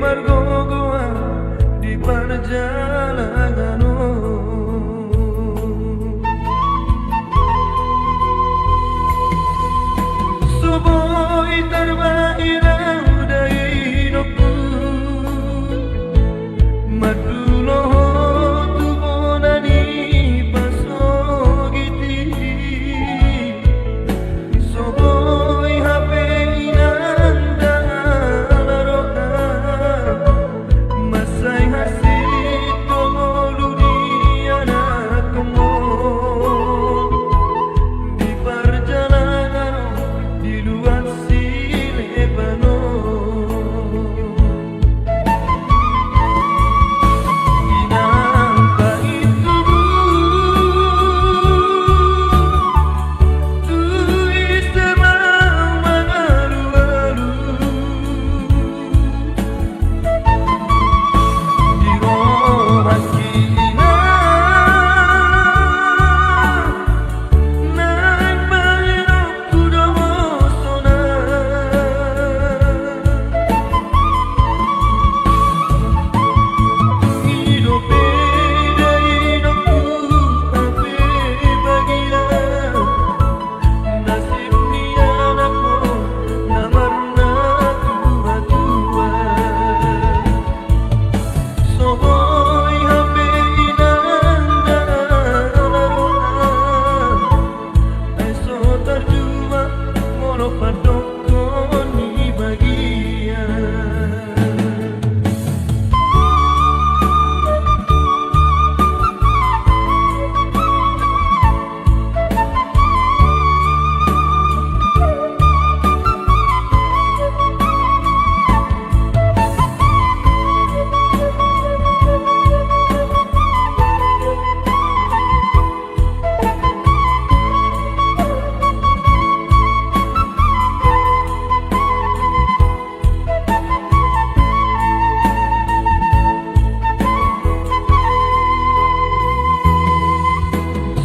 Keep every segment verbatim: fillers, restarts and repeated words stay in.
margogoan di parjalangan on. So boi tarbahen au da inongku, mandulohon tu bona ni pasogit i. So boi hape inang da ala roham mansai hasintongolu ni anakkonmon di parjalanan on di luat sileban on. Inang paintubu, tu ise ma au mangalualu. Di rohangki inang, naeng bahen au tu dohot sonang. I dope da inongku hape bagian nasib ni anakmu na marnatuatua. So boi hape inang da ala roham, ai so tarjua molo pandok ni bagian.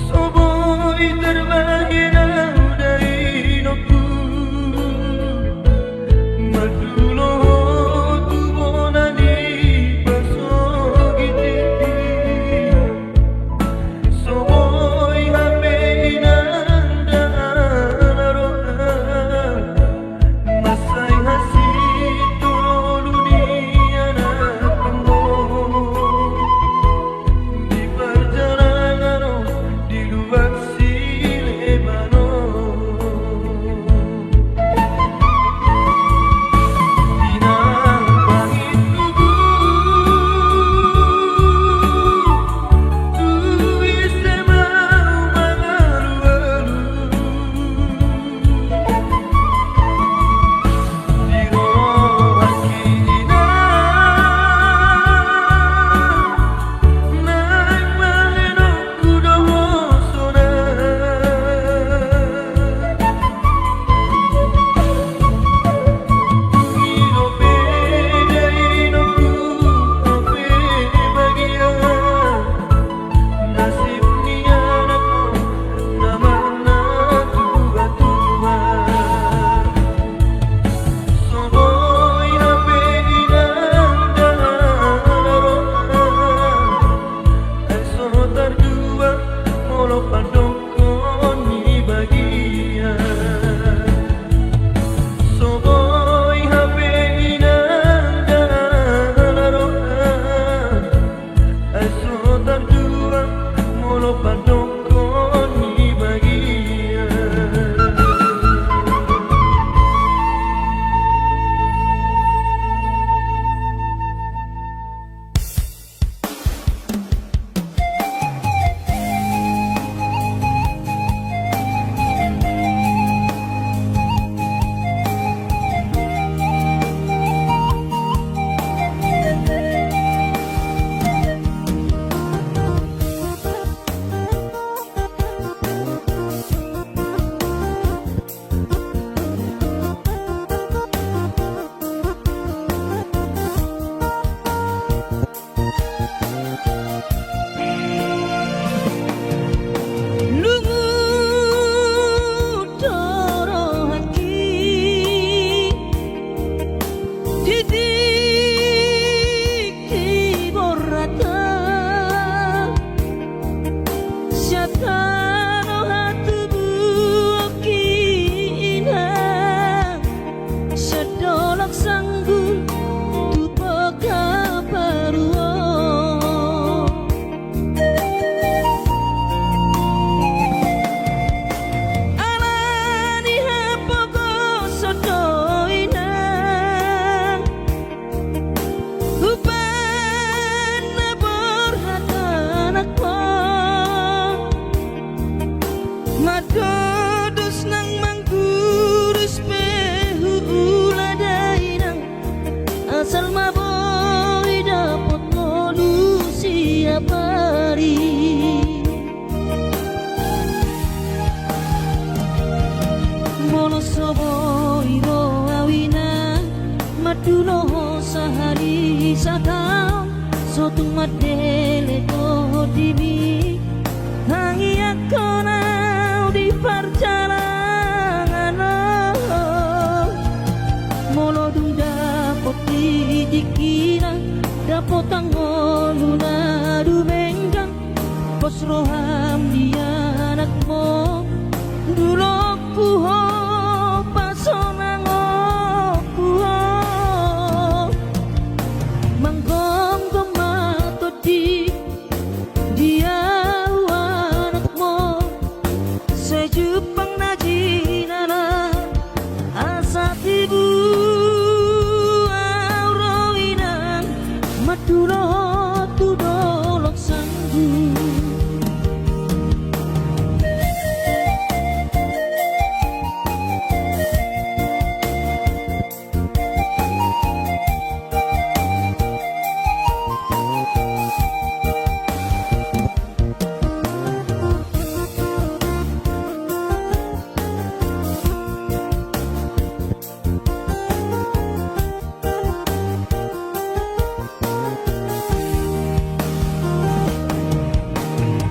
So boi tarbahen au da inongku, mandulohon tu bona ni pasogit i. So boi hape inang da ala roham mansai hasintongolu ni anakkonmon di parjalanan on di luat sileban on. Inang paintubu, tu ise ma au mangalualu. Di rohangki inang, naeng bahen au tu dohot sonang. I dope da inongku hape bagian nasib ni anakmu na marnatuatua. So boi hape inang da ala roham, ai so tarjua molo pandok ni bagian. So boi hape inang da ala roham, ai so tarjua molo pandok ni bagian. Jatano hatubuhon inang, sian dolok Sanggul tu Pakaparuo. Ala ni hapogoson do inang, umbahen na borhat anakmu, mandodos nang manggurus pe huula da inang, asal ma boi dapot ngolu siapari. Molo so boi ro au inang, mandulo ho sahali sataon, so tung mandele tondimi, tangiangkon au di parjalangan on. Molo dung dapot di tingkina, dapotan ngolu na dumenggan, pos roham di anakmu, dulokku ho, pasonangokku ho. Manggomgom ma tondi di au anakmu, sai jumpang na jinala, asa tibu au ro inang, mandulo tu dolok Sanggul.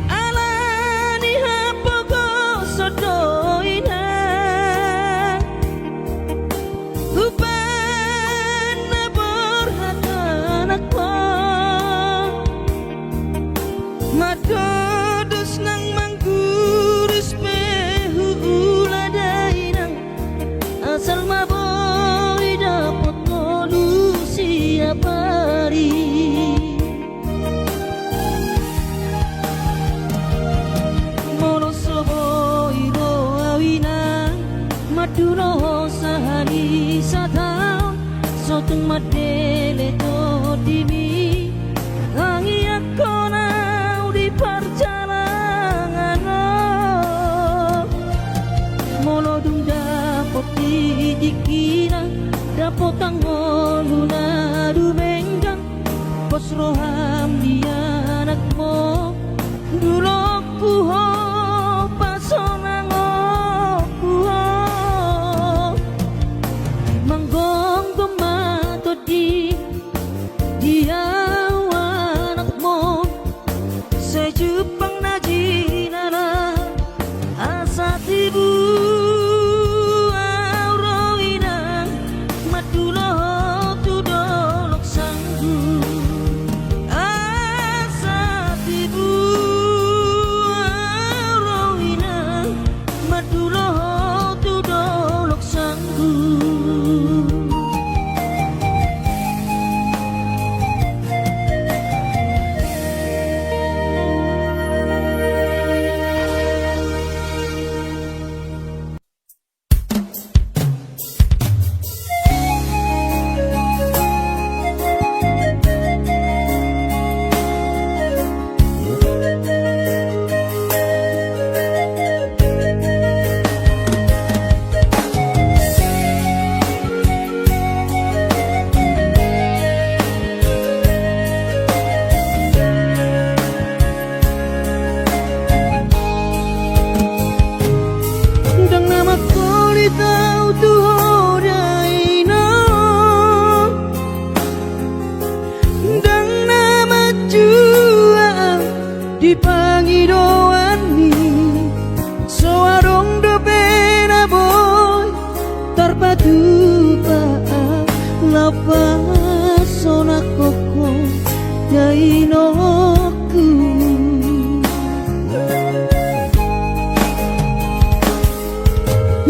Ala ni hapogoson do inang, umbahen na borhat anakmu, mandodos nang manggurus pe huula da inang, asal ma boi dapot ngolu siapari. Molo so boi ro au inang, mandulo ho sahali sataon, so tung mandele tondimi, tangiangkon au di parjalangan on. Molo dung dapot di tingkina, dapotan ngolu na dumenggan, pos roham di anakmu, dulokku ho, pasonangokku ho. Manggomgom ma tondi di au anakmu, sai jumpang na jinala, asa tibu au ro inang, mandulo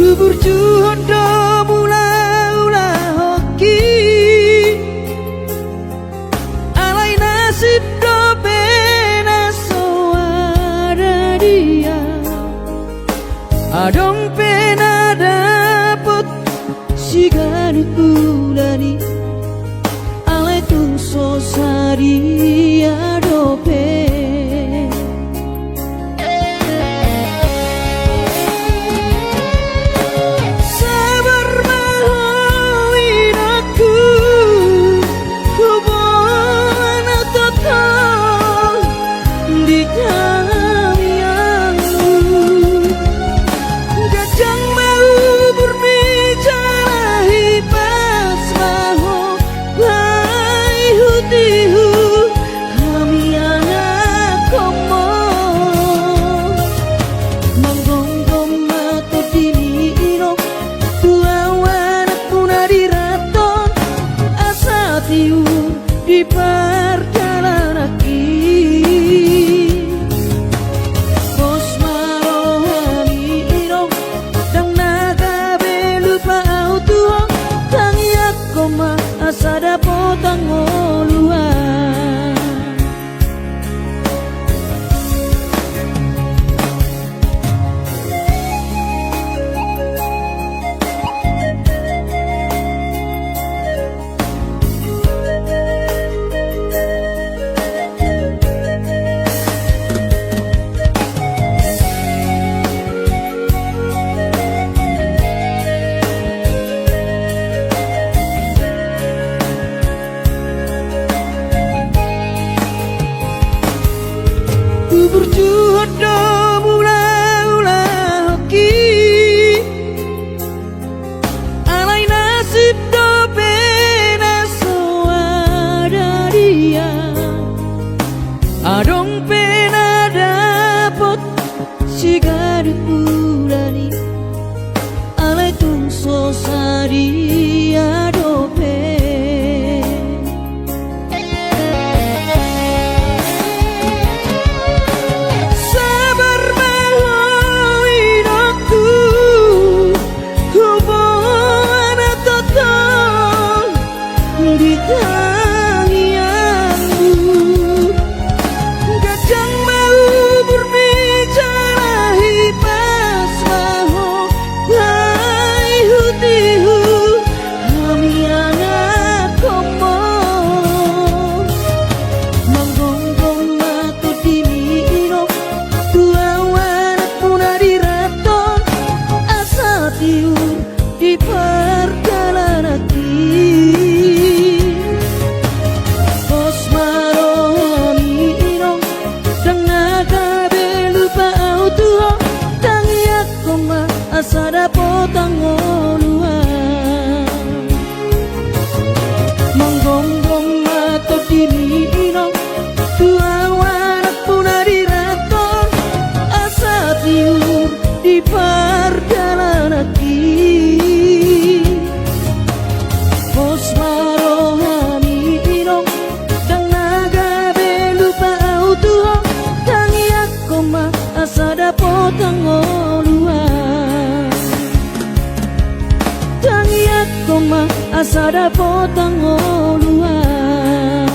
Burjuhon do mulaulahonki, alai nasib dope na so ada dia. Adong pe na dapot siganup bulan i, alai tung so sadia dope. Sabar ma ho inongku, huboan na totol di hamianmu. Ganjang ma umurmi jala hipas ma ho bahen hutihut hamiangan ho. Manggomgom ma tondimi inong tu au anakmuna di rantau, asa tiur di pardalananki. Pos ma rohami inong, ndang na gabe lupa au tu ho, tangiangkon ma asa dapot hangoluan. Burjuhon do mulaulahonki, alai nasib dope na so ada dia. Adong pe na dapot siganup bulan i, alai tung so sadia dope. Sabar ma ho inongku, huboan na totol di tangiangmu. Ganjang ma umurmi jala hipas ma ho bahen hutihut hamiangan ho. Manggomgom ma tondimi inong tu au anakmuna di rantau, asa tiur di pardalananki. Pos ma rohami inong, ndang na gabe lupa au tu ho, tangiangkon ma asa dapot hangoluan. Manggomgom ma tondimi inong tu au anakmuna di rantau, asa tiur di pardalananki. Pos ma rohami inong, ndang na gabe lupa au tu ho, tangiangkon ma asa dapot hangoluan. Tangiangkon ma asa dapot hangoluan.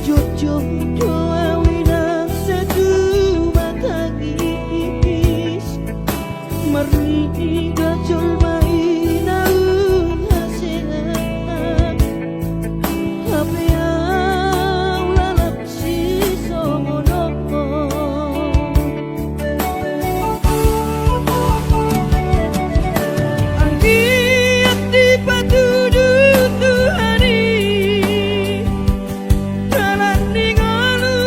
Jotjot do au i nang satu mata gigis, marnida jolma i naung hasea, hape au lalap sisongon on. Anggiat dipatudu Tuhan i dalan ni ngolu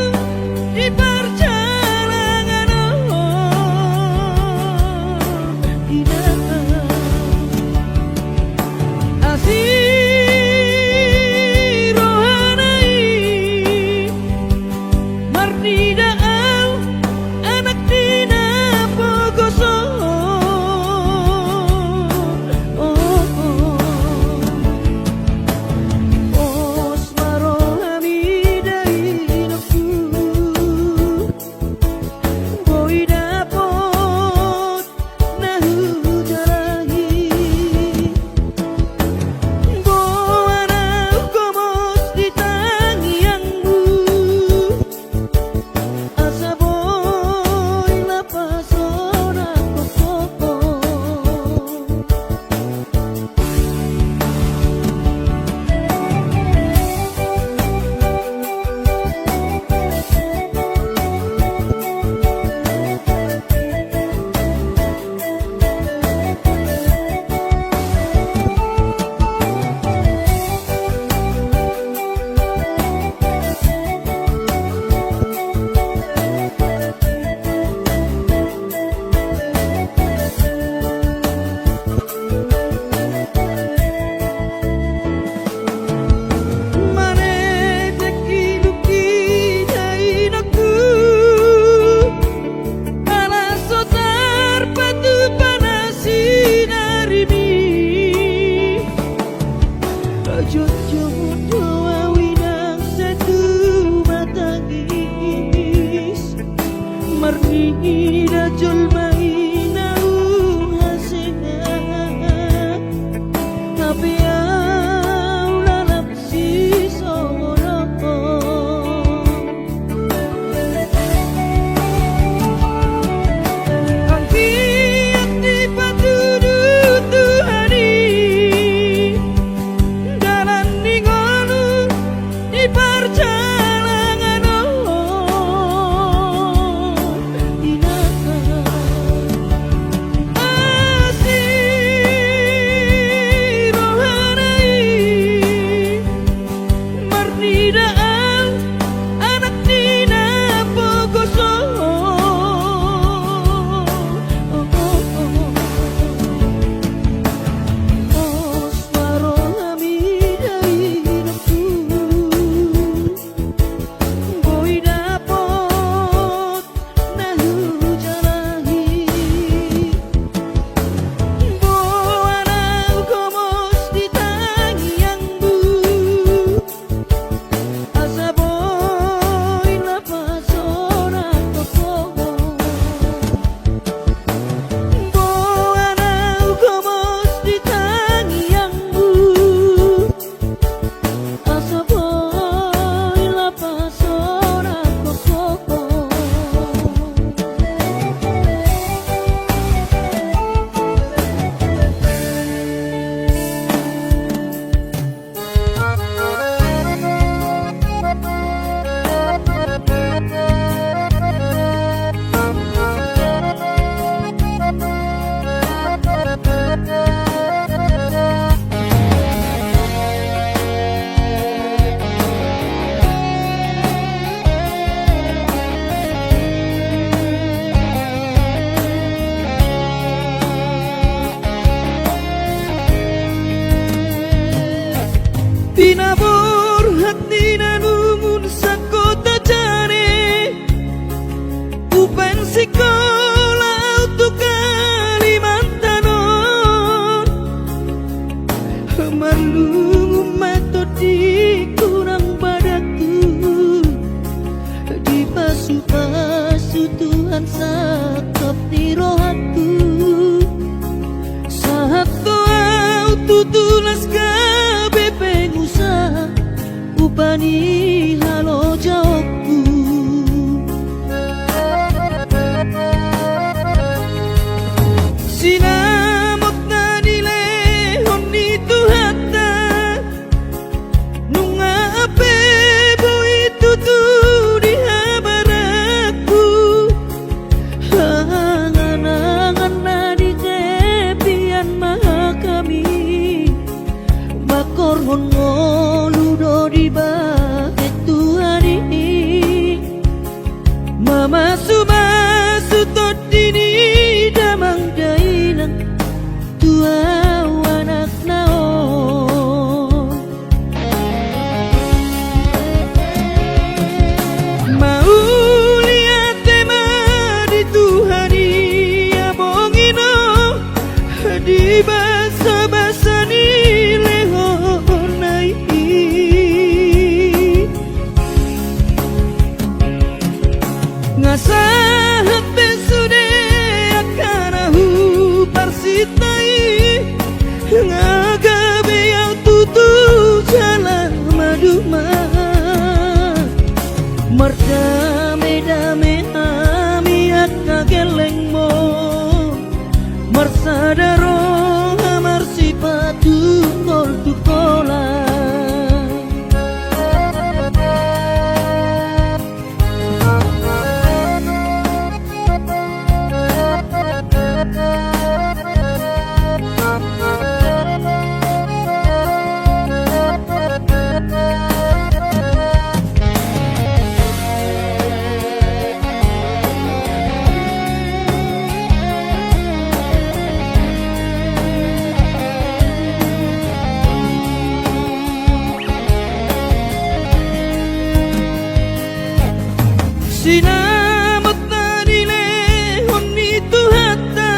Sinamot na nilehon ni Tuhanta,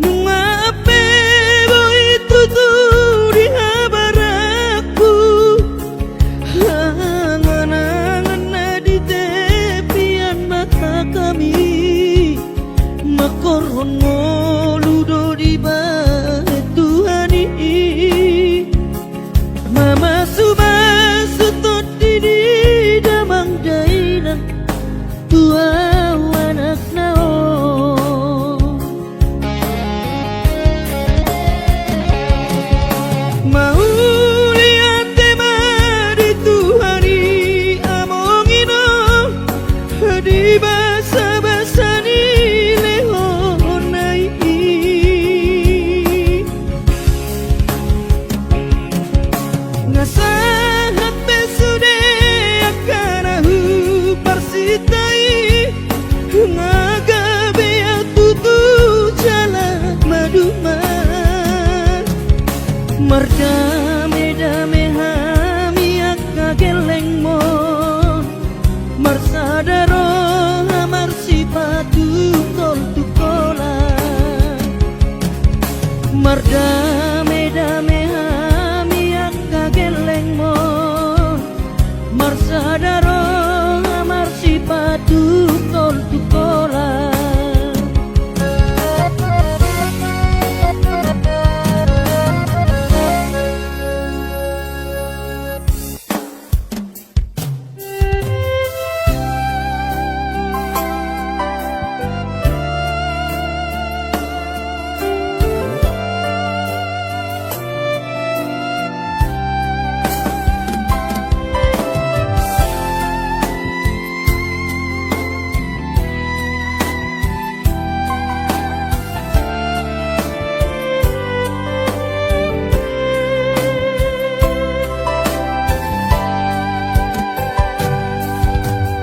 nunga pe boi tutu di habarangku. Angan-angan na di tepian mata hami, mangkorhon ngolu do dibahen Tuhan i. Mamasu-masu tondi ni damang dainang tu ahu anakna on. Mauliate ma di Tuhan i among inong, di basa-basa ni lehonna i. Nga sahat be sude angka na huparsinta i, nga gabe ahu tutu jala maduma. Mardame-dame hami angka gellengmon, marsada roha marsipatu tol tu holan. Mardame-dame hami angka gellengmon, marsada roha marsipatu tol tu holan.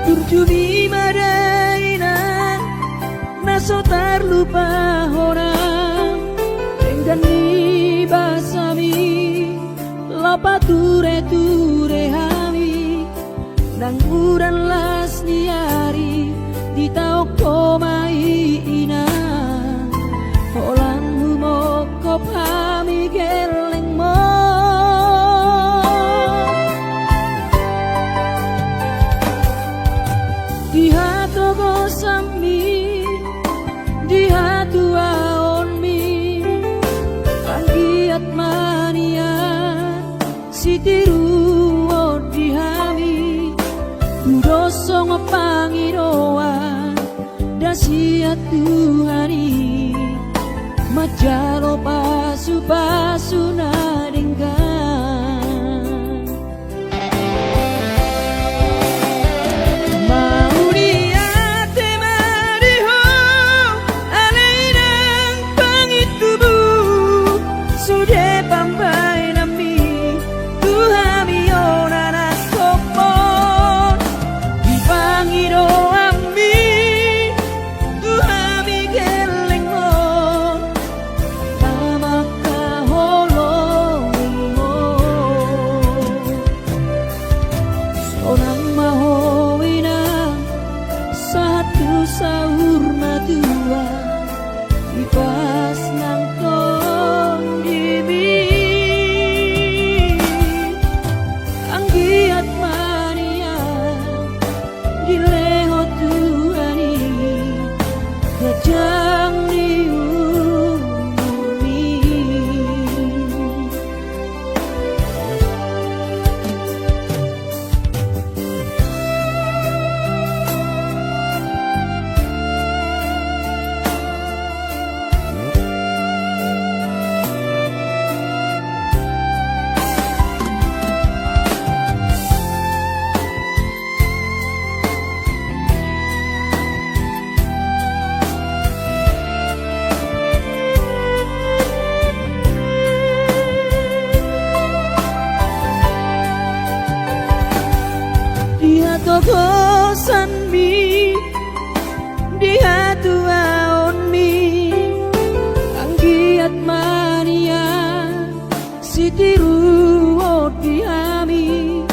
Turjumi ma dainang na so tarlupa hona, denggan ni basami laho pature-ture hami. Nang udan las ni ari ditaon ho ma i inang, holan humongkop hami gellengmon. Di hatogosanmi, di hatuaonmi, anggiat ma nian sitiruon di hami. Tu dos songon pangidoan na sian Tuhan i, manjalo pasu-pasu na denggan. Mauliate ma di Ho ale inang pangintubu, sude pambahenanmi tu hami on anakkonmon. Di pangidoanmi tu hami gellengmon, na mangkaholongi Ho. Sonang ma Ho inang sahat tu saur matua, di pas nang tondimi. Anggiat ma nian dilehon Tuhan i ganjang ni umurmi. Di hatogosanmi, di hatuaonmi, anggiat ma nian sitiruon di hami.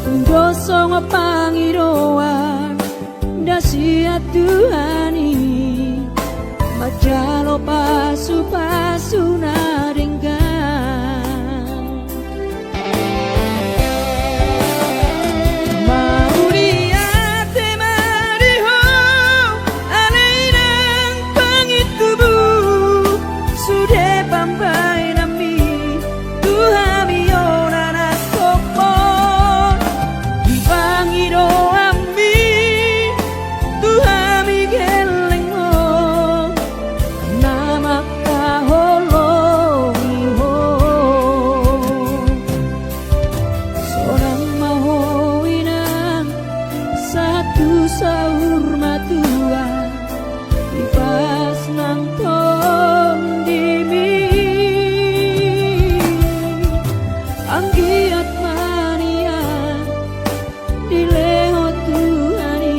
Tu dos songon pangidoan Sian Tuhan i manjalo pasupasu na denggan. Mauliate ma di Ho ale Inang pangintubu, sude pambaenanmi tu hami on anak hohom. Dipangido hami tu hami gellengmon na mangkaholongi Ho. Sonang ma Ho Inang sahat tu saur matua, di pas nang tondimi. Anggiat ma nian dilehon Tuhan i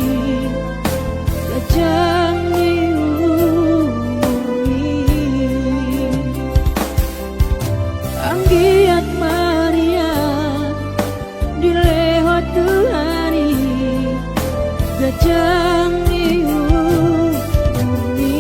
ganjang ni umurmi. Anggiat ma nian dilehon Tuhan i ganjang ni umurmi.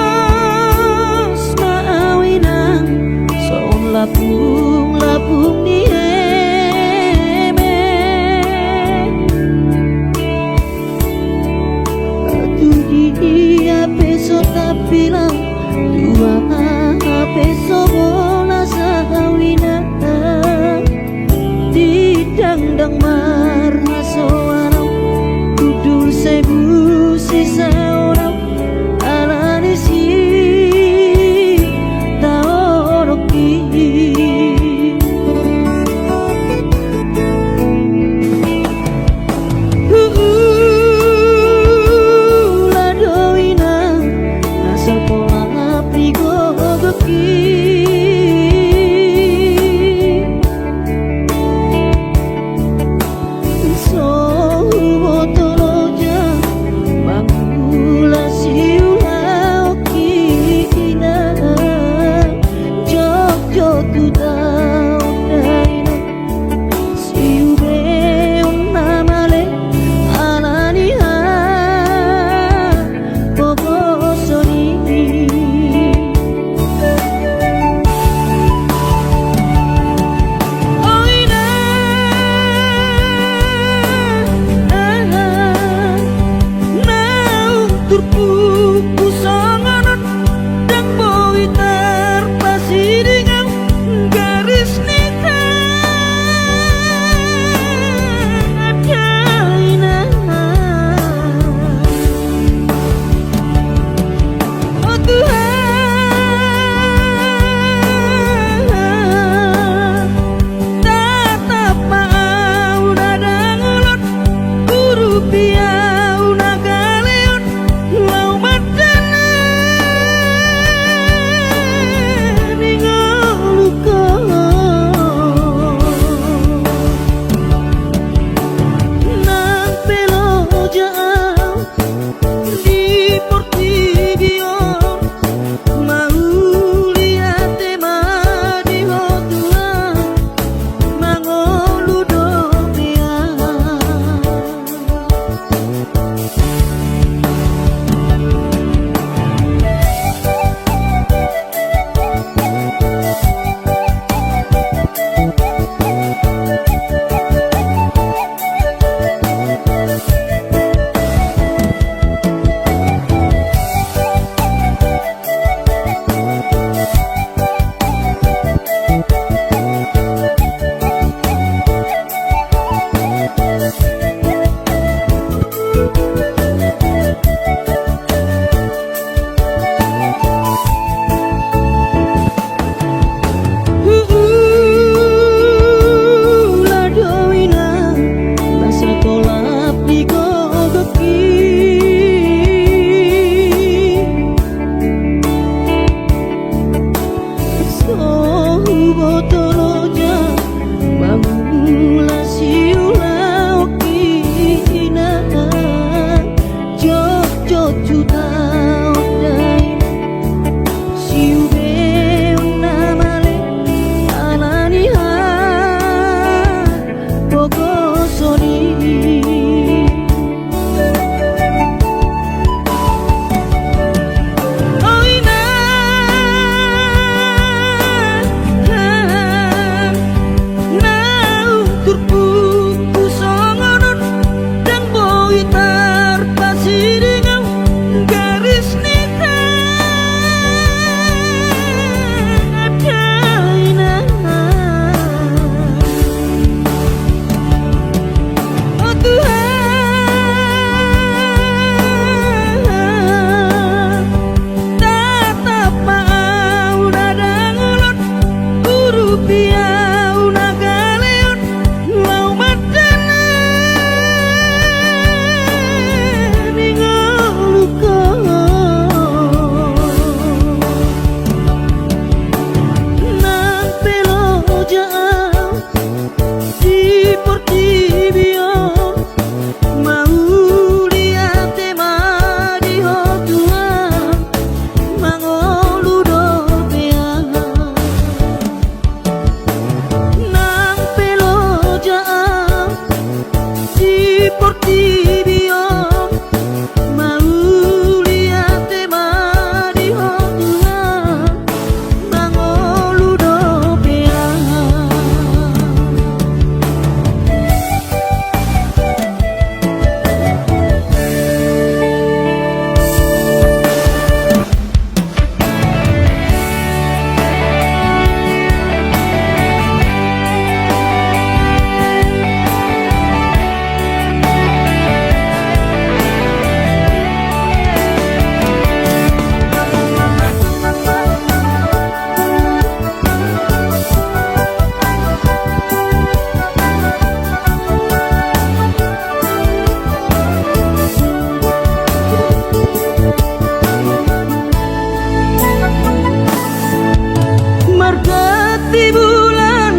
Tudos ma au Inang songon lapung-lapung ni eme. Tu dia pe so tampilan, tu aha pe so bolas au Inang. Didangdang marhasoan au, hundul sai busisaon au, ala ni sitaononki. Huula do Inang na so pola pigogotki. So huboto loja mangula siulaonki Inang, jotjot tu taon dainang. Siubeon na male ala ni hapogoson i. O Inang, naung turpukku songon on, ndang boi tarpasiding au garis ni tangan dainang. O Tuhan, tatap ma au na dangol on, urupi au na gale on, laho mandalani ngolungkon. Nang pe loja au di portibi on, mauliate ma di Ho Tuhan, mangolu dope au. Portibi on, mauliate ma di Ho Tuhan, mangolu dope au. Marganti bulan,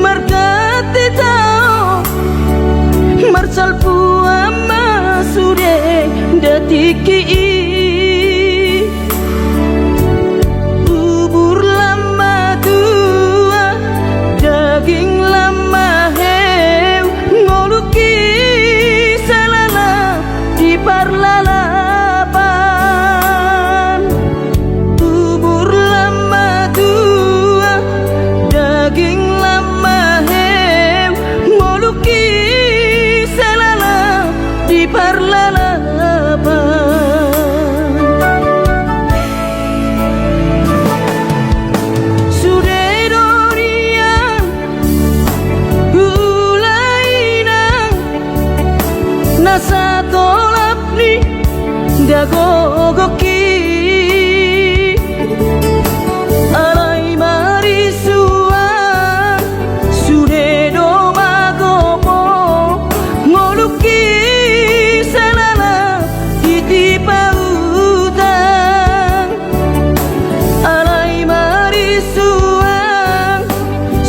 marganti taon, marsalpuan ma sude nda tingki i. Umur lam ma tua, daging lam ma heu, ngolungki salala di parlalapan. Umur lam ma tua, daging lam ma heu, ngolungki salala di parlalapan. Sude do nian, hulahula inang, na satolap ni nda gogok i. Alai marisuang, sude do magopo, ngolungki salala di tipa utang. Alai marisuang,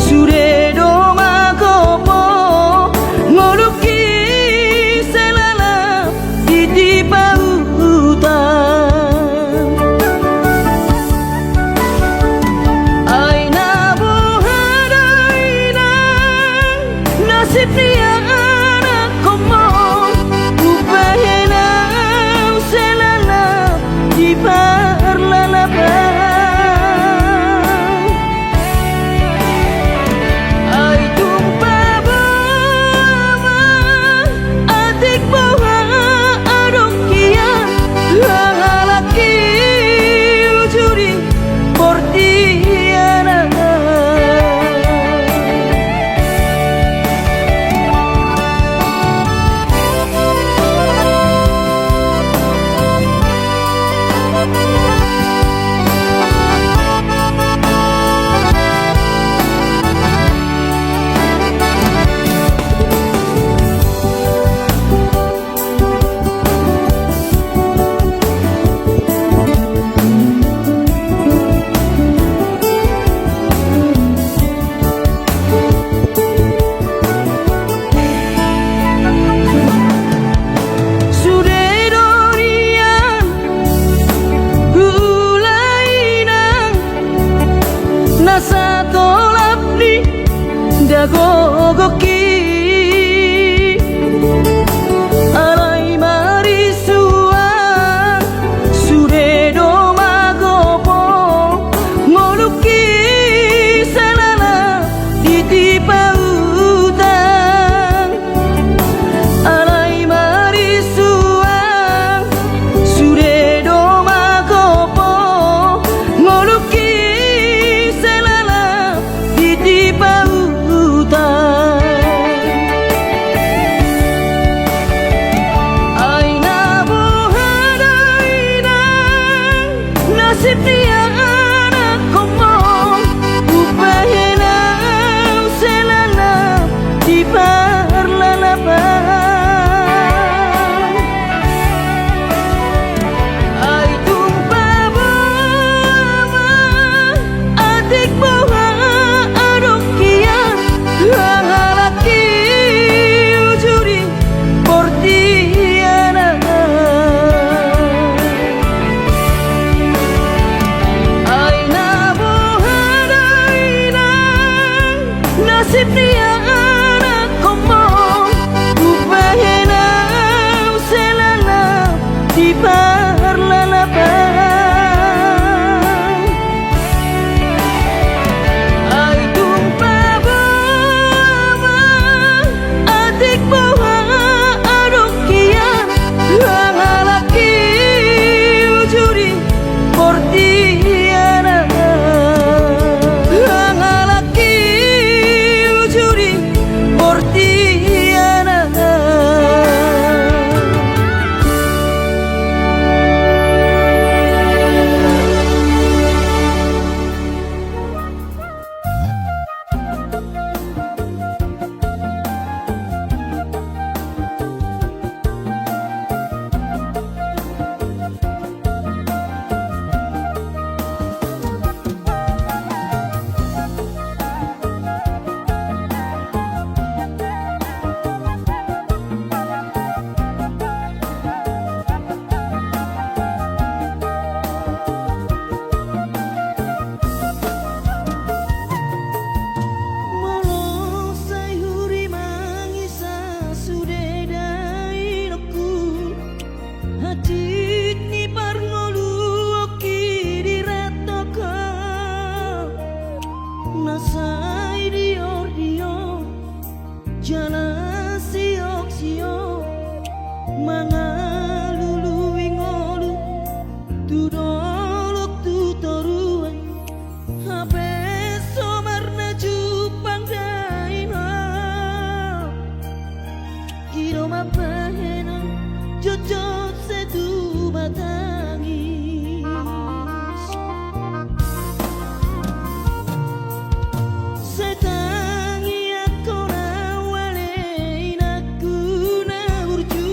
sude do magopo, ngolungki salala di tipa utang. Bahenon jotjot sai tumatangis. Sai tangiangkon au ale inangku na burju.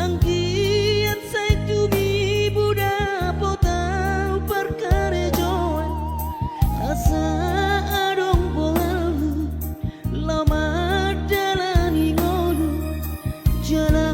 Anggiat sai tumibu dapot au parkarejoan. Asa adong bolalhu laho mandalani ngolu jala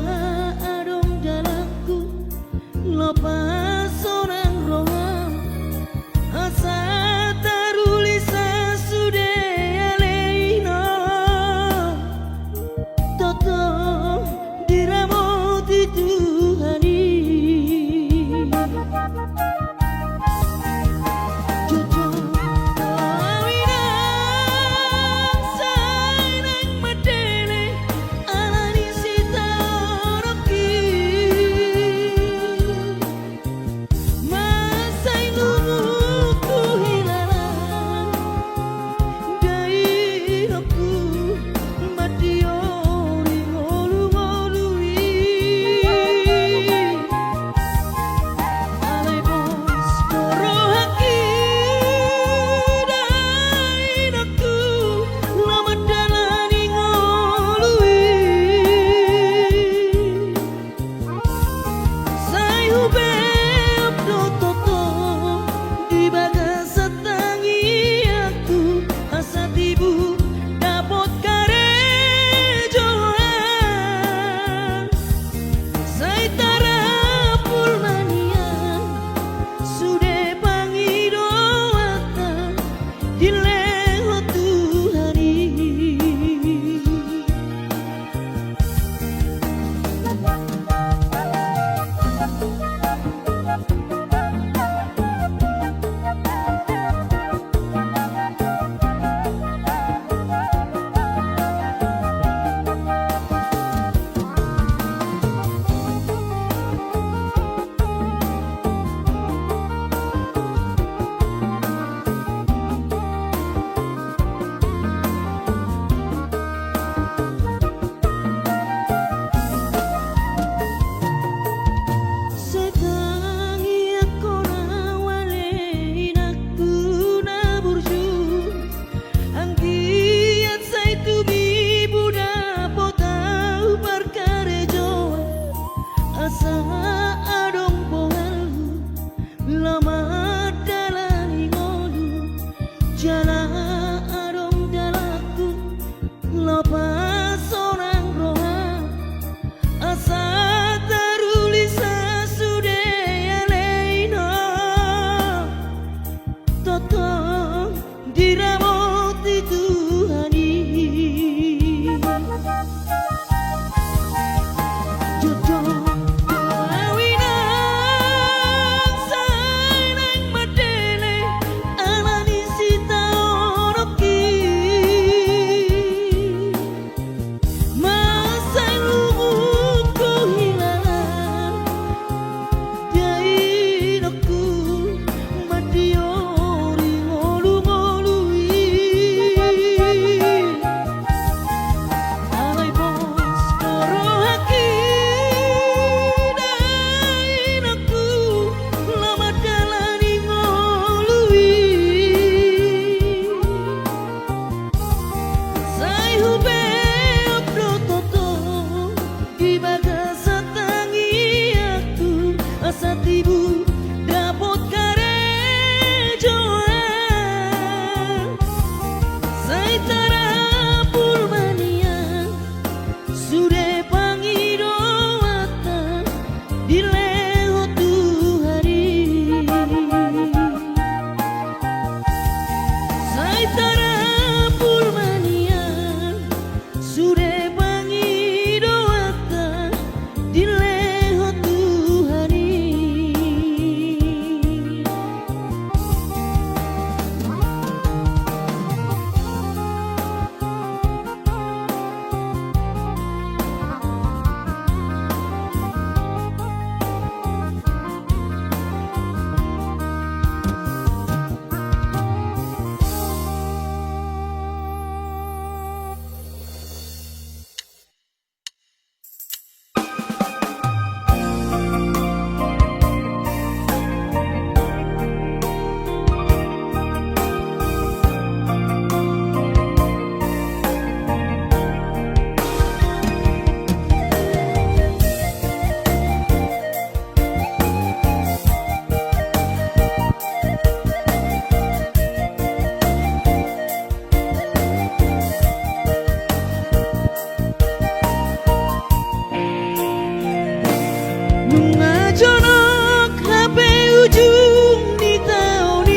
Na jonok hape ujung ni taon i,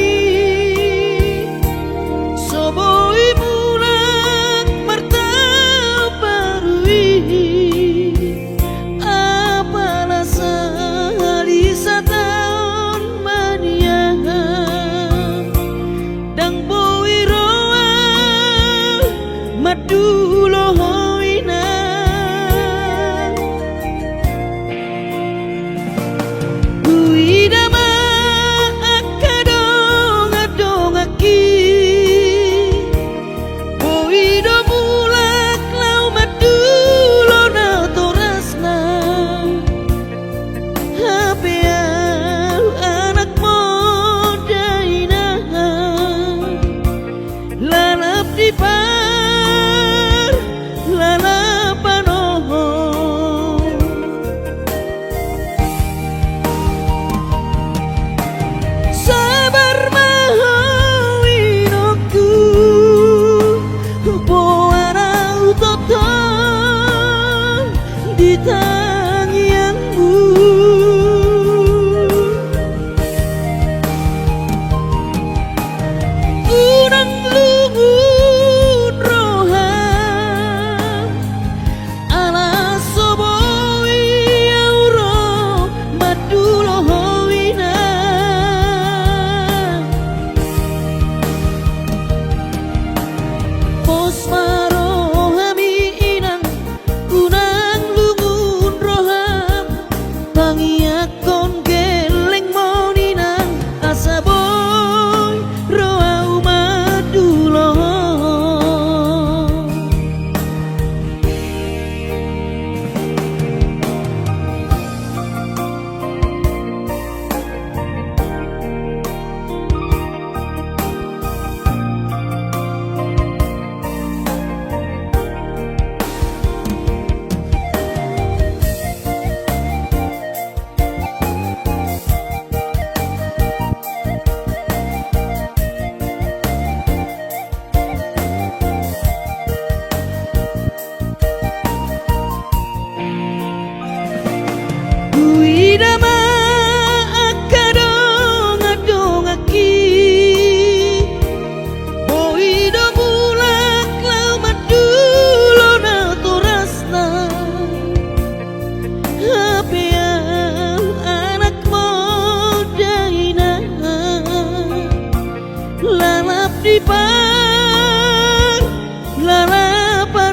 so boi mulak martaon baru i. Apala sahali sataon ma nian, ndang boi ro au mandulo ho inang. Huida ma angka dongandongangki, boi do mulak laho mandulo natorasna. Hape au anakmon da inang, lalap di parlalapan on. Sabar ma ho inongku, boan au tongtong di tangiangmu. Unang lungun roham, ala so boi au ro mandulo ho inang. Pos ma roham i inang, unang lungun roham, tangiangkon gellengmon inang, asa boi ro au mandulo ho. Huida ma angka dongandongangki, boi do mulak laho mandulo natorasna. Hape au anakmon da inang, lalap di parlalapan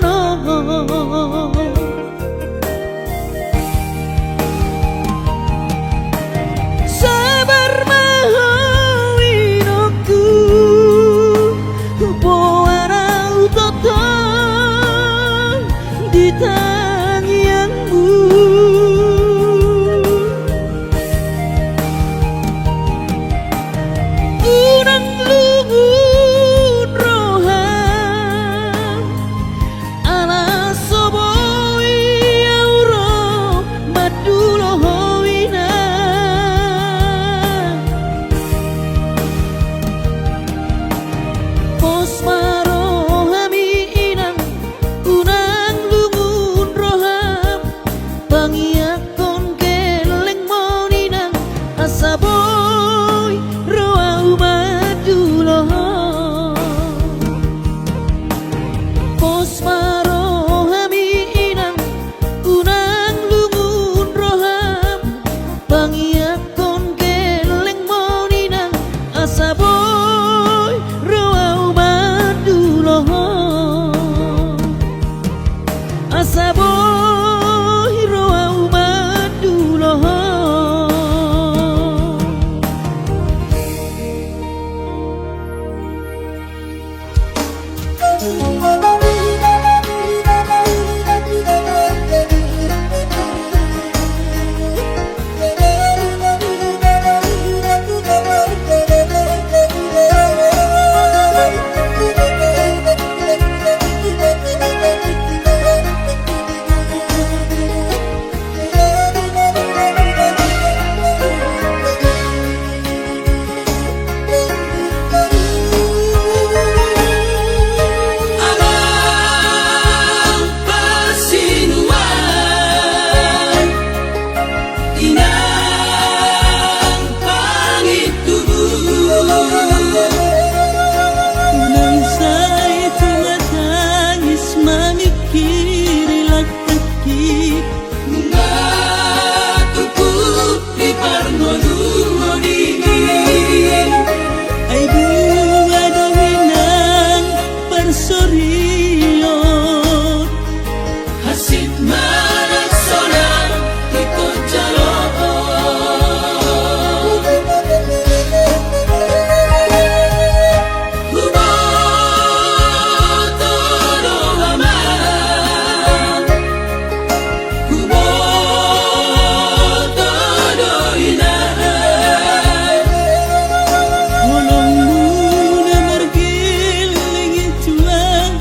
on. Sabar ma ho inongku, boan au tongtong di tangiangmu. Unang lungun roham, ala so boi au ro mandulo ho inang. Pos ma roham i inang, unang lungun roham, tangiangkon gellengmon inang, asa boi ro au mandulo ho. Pos ma roham i inang, unang lungun roham, tangiangkon gellengmon inang, asa boi ro au mandulo ho. Asa boi ro au mandulo ho. Nunga tutup di parngoluan i, ai dua do inang parsorion. Hansit ma na sonang ingkon jalo. Huboto do ama, huboto do ina, holongmuna margeleng i tulang.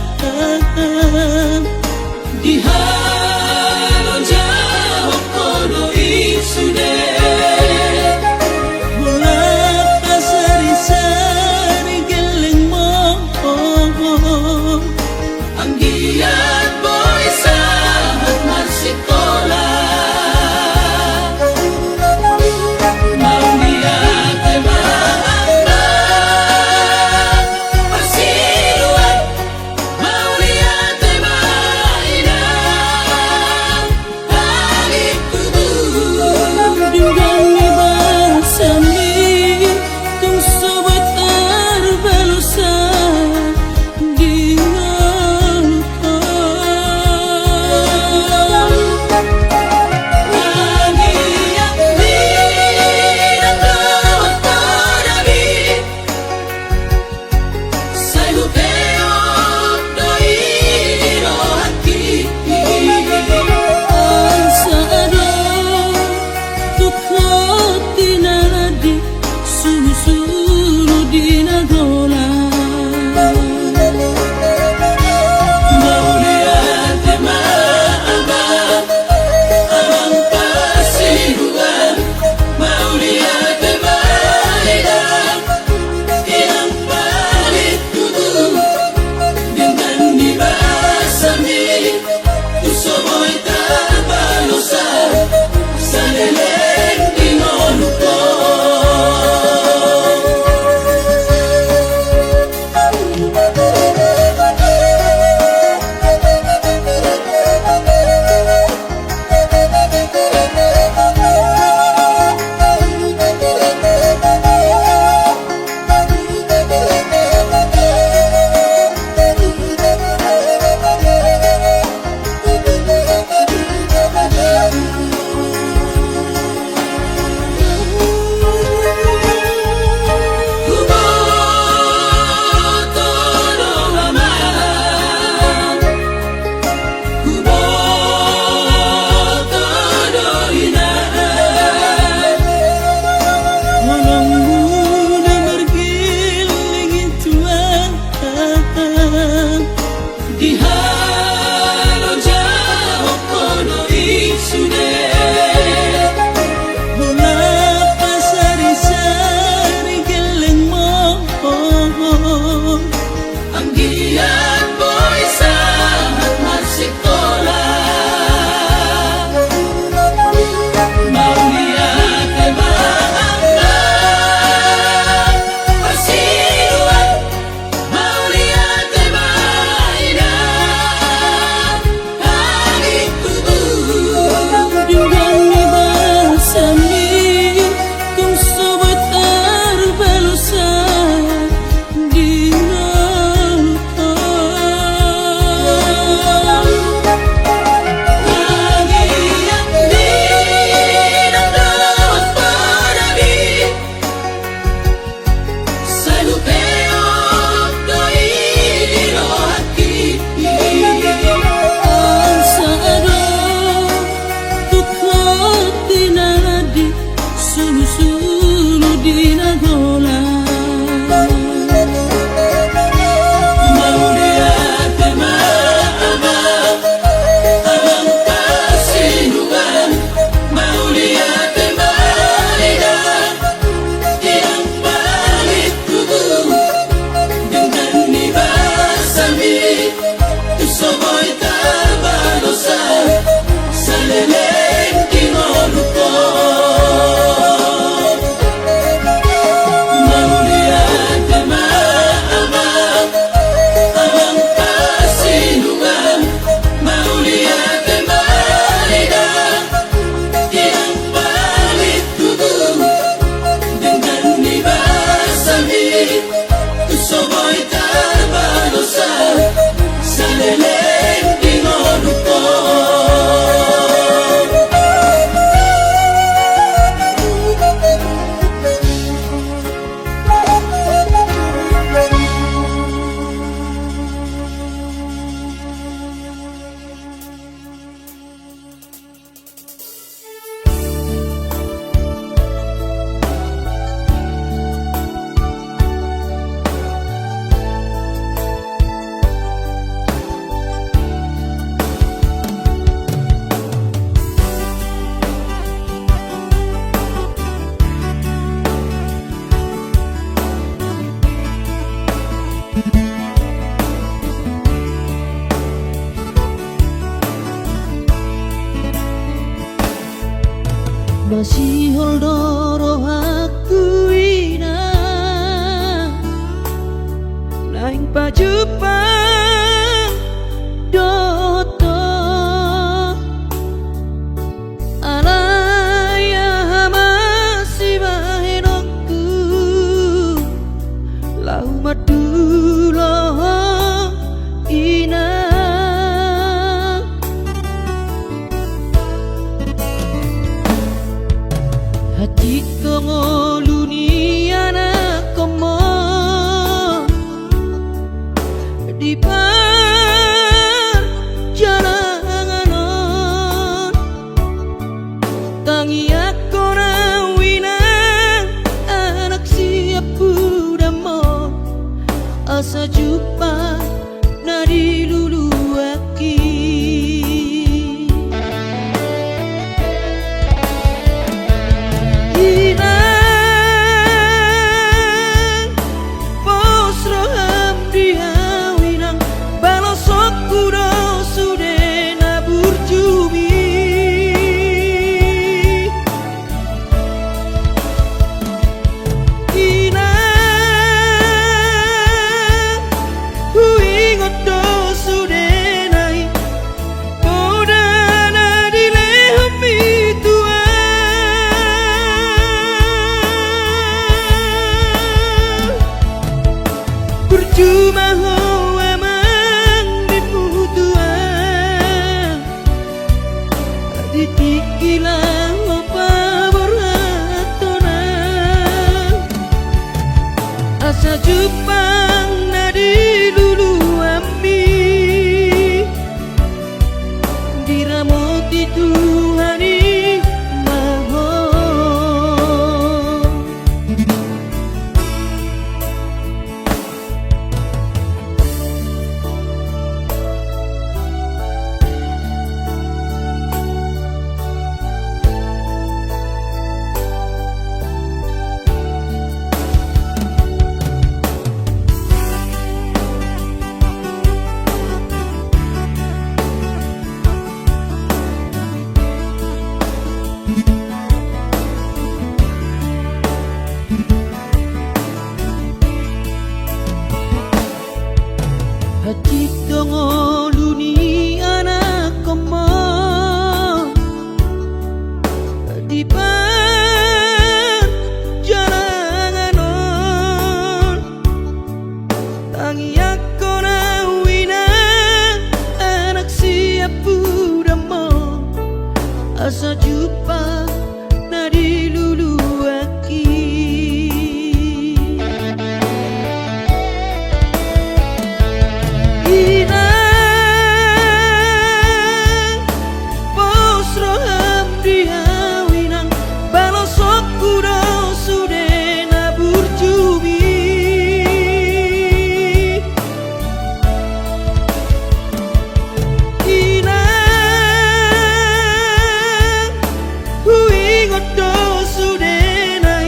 Di ha- Sihol do rohangku, Inang, naeng pajumpang dohot ho. Alai aha ma sibahenonku, laho mandulo ho, Inang. Hatitong ngolu ni anakhonmu di parjalangan on. Tangiangkon au, Inang, anak siampudanmu, asa jumpang na diluluanki. Inang, pos roham di au, Inang, balosonku do sude na burjumi. Inang, huingot do sudena i poda na dilehonmi tu au. Burju ma ho amang di putua, di tingki laho paborhathon au, asa jumpang na diluluanmi, diramoti Tuhan i ma ho. Hatitong ngolu ni anakhonmu di parjalangan on. Tangiangkon au, Inang, anak siampudanmu, asa jumpang na diluluanki. Inang, pos roham di au, Inang, balosonku do sude na burjumi. Inang, huingot do sudena i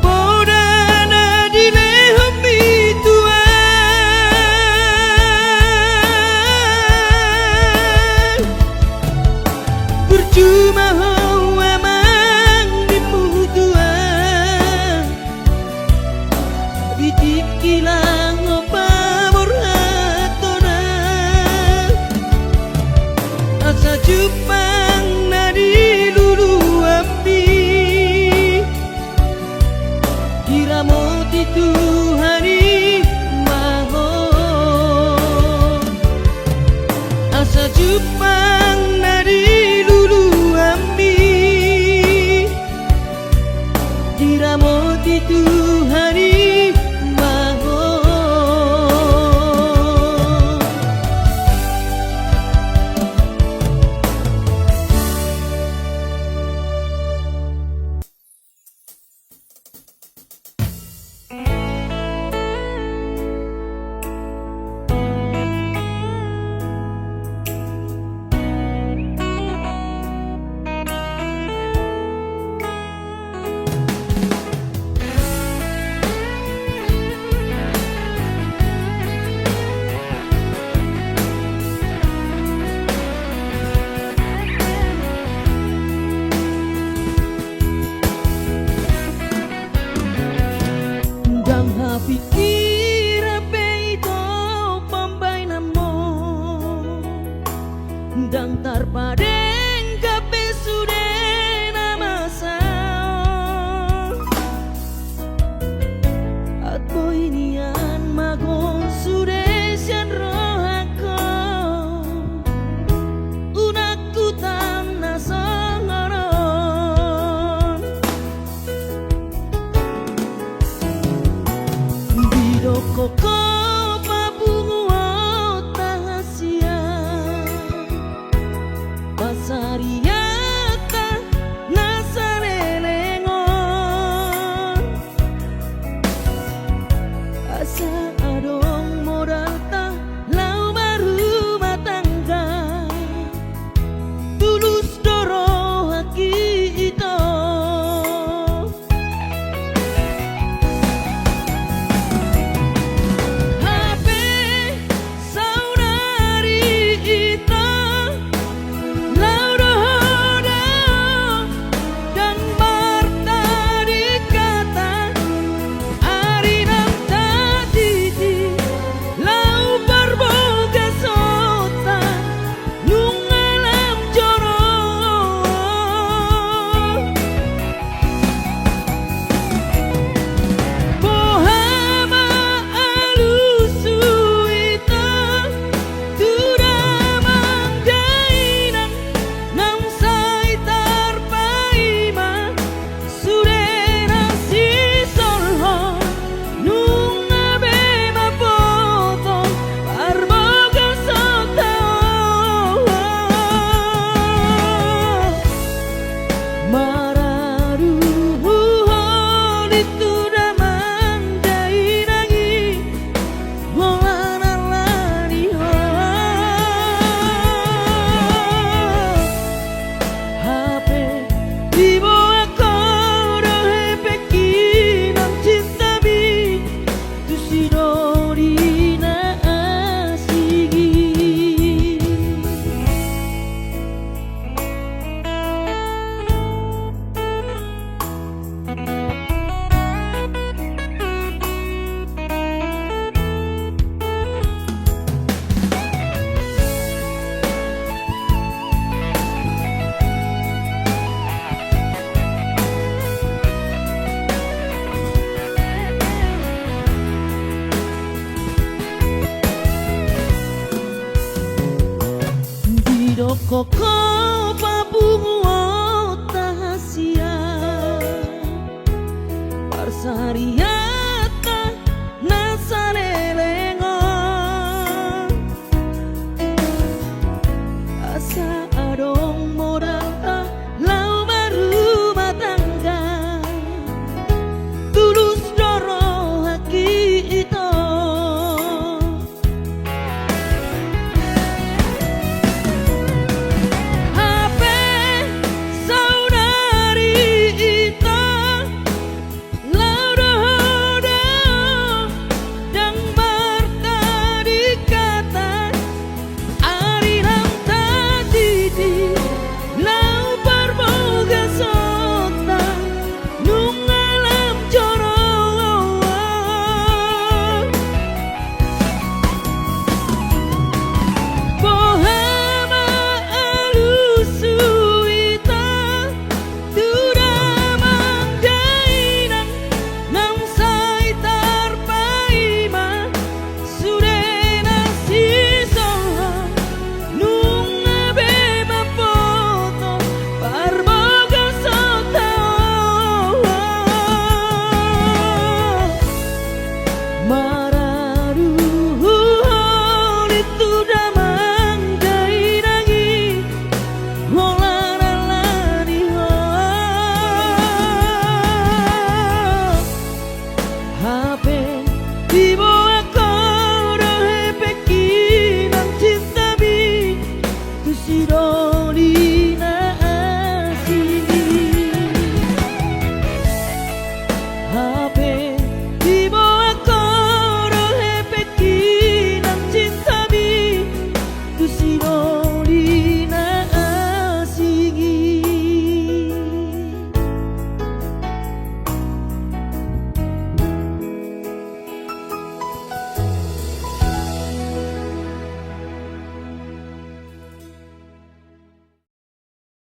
poda na dilehonmi tu au. Burju ma ho amang di putua, di tingki laho paborhathon au, asa jumpang na diluluanmi, diramoti Tuhan i ma ho, asa jumpang na diluluanmi, diramoti Tuhan i ma ho. Madenggan pe sude na masa on. At boi nian mago sude sian rohangku unang hutam na songon on. Didok ho papunguonta hasian, pansarianta na saleleng on. Asa adong modalta laho marrumah tangga, tulus do rohangki ito. Hape saudari ito, laho do ho daong, ndang martading hata, ari naung tatiti laho parbogasonta nunga lam joro. Boha ma alusi ito tu damang dainang, naung sai tarpaima sude na sisolhot, nunga be mapoto parbogasonta on. Maradu huhut i tu damang dainang i, holan ala ni ho. Hape diboan ho do hepengki nang cintami tu sidoli na asing i. Didok ho papunguonta hasian, pansarian